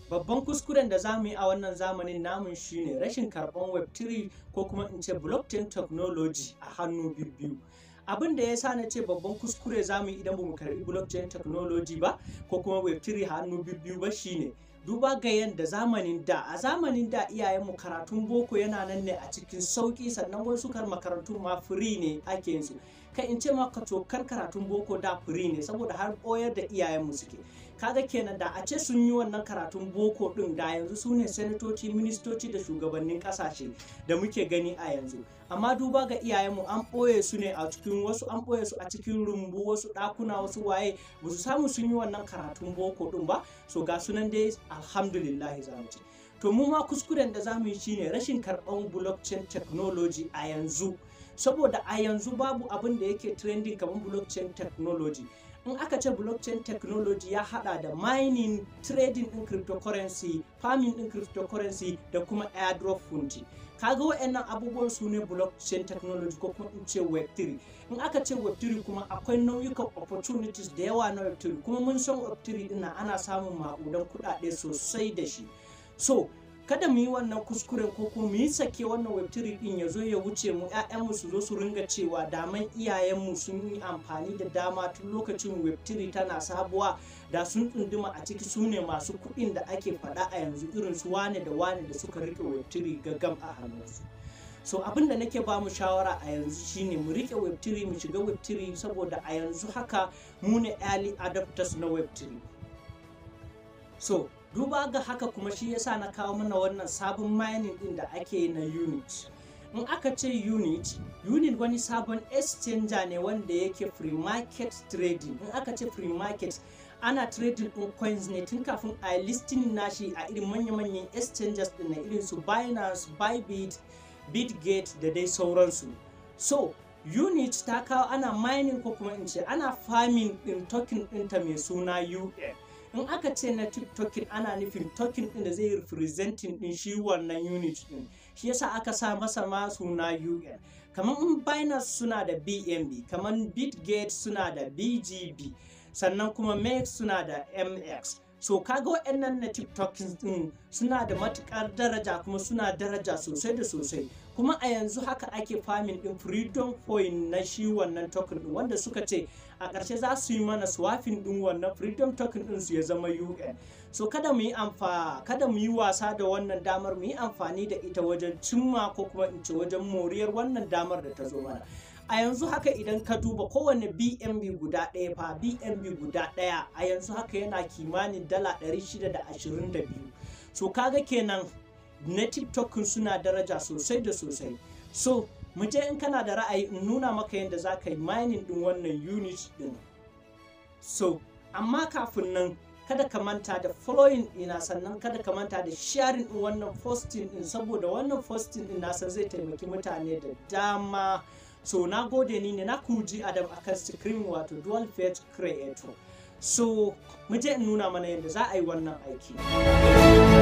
Babban kuskuren da za mu yi a wannan zamanin namun shine rashin karɓan Web3, ko kuma in ce blockchain technology, a hannu biyu. Abin da ya sa na ce babban kuskure za mu yi idan ba mu karɓi blockchain technology ba, ko kuma Web3 hannu biyu ba, shine duba ga yadda zamanin da, a zamanin da iyayenmu karatun boko yana nan ne a cikin sauki, sannan wasu kar makarantu ma free ne ake yin su. Kai, in ce maka tokar karatun boko da free ne, saboda har koyar da iyayenmu suke. Kaga kenan da a ce sun yi wannan karatun boko din, da yanzu su ne sanatoci, ministoci da shugabannin kasashe da muke gani a yanzu. Amma duba ga iyayenmu an ɓoye su ne a cikin wasu, an ɓoye su a cikin rumbu, wasu ɗakuna, wasu waye, ba su samu sun yi wannan karatun boko din ba. So ga sunan dai, alhamdulillah za mu ce. To, mu ma kuskuren da za mu yi shine rashin karɓan blockchain technology a yanzu, saboda a yanzu babu abin da yake trending kamar blockchain technology. In aka ce blockchain technology, ya hada da mining, trading din cryptocurrency, farming din cryptocurrency da kuma airdrop hunting. Kaga waɗannan abubuwan su ne blockchain technology, ko kuma in ce Web3. In aka ce Web3 kuma, akwai nau'ukan opportunities da yawa na Web3, kuma mun san Web3 din ana samun maƙudan kuɗaɗe sosai da shi. So kada mu yi wannan kuskuren, ko kuma mu yi sake wannan Web3 din ya zo ya wuce mu, ƴaƴanmu su zo su ringa cewa daman iyayenmu sun yi amfani da dama tun lokacin Web3 tana sabuwa, da sun tsunduma a ciki, su ne masu kuɗin da ake faɗa a yanzu, irin su wane da wane da suka rike Web3 gaggam a hannunsu. So abin da nake ba mu shawara a yanzu shine mu rike Web3, mu shiga Web3, saboda a yanzu haka mu ne early adopters na Web3. So duba ga haka kuma, shi yasa na kawo mana wannan sabon mining din da ake yi na Unit. In aka ce Unit, Unit wani sabon exchanger ne wanda yake free market trading. In aka ce free market, ana trading din coins ne tun kafin a listing nashi a irin manya-manyan exchanges din na irin su Binance, Bybit, Bitget da dai sauransu. So Unit ta kawo ana mining, ko kuma in ce ana farming din token ɗinta mai suna UN. In aka ce native token, ana nufin token din da zai representing din shi wannan unit din. Shi yasa aka sa masa ma suna UN. Kamar in Binance suna da BNB, kamar Bitget suna da BGB, sannan kuma MEXC suna da MX. So kaga waɗannan native tokens din suna da matukar daraja, kuma suna daraja sosai da sosai. Kuma a yanzu haka ake farming din freedom point na shi wannan token din, wanda suka ce a ƙarshe za su yi mana swapping din wannan freedom token din su ya zama UN. So kada mu yi wasa da wannan damar, mu yi amfani da ita wajen cimma, ko kuma in ce wajen moriyar wannan damar da ta zo mana a yanzu haka. Idan ka duba kowane BNB guda ɗaya fa, BNB guda ɗaya a yanzu haka yana kimanin dala 622. So kaga kenan native token suna daraja sosai da sosai. So mu je, in kana da ra'ayi, in nuna maka yadda za ka yi mining din wannan unit din. So amma kafin nan, kada ka manta da following ina, sannan kada ka manta da sharing din wannan posting din, saboda wannan posting din nasa zai taimaki mutane da dama. So na gode. Ni ne na kuji Adam akan screen, wato dual page creator. So mu je in nuna mana yadda za a yi wannan aiki.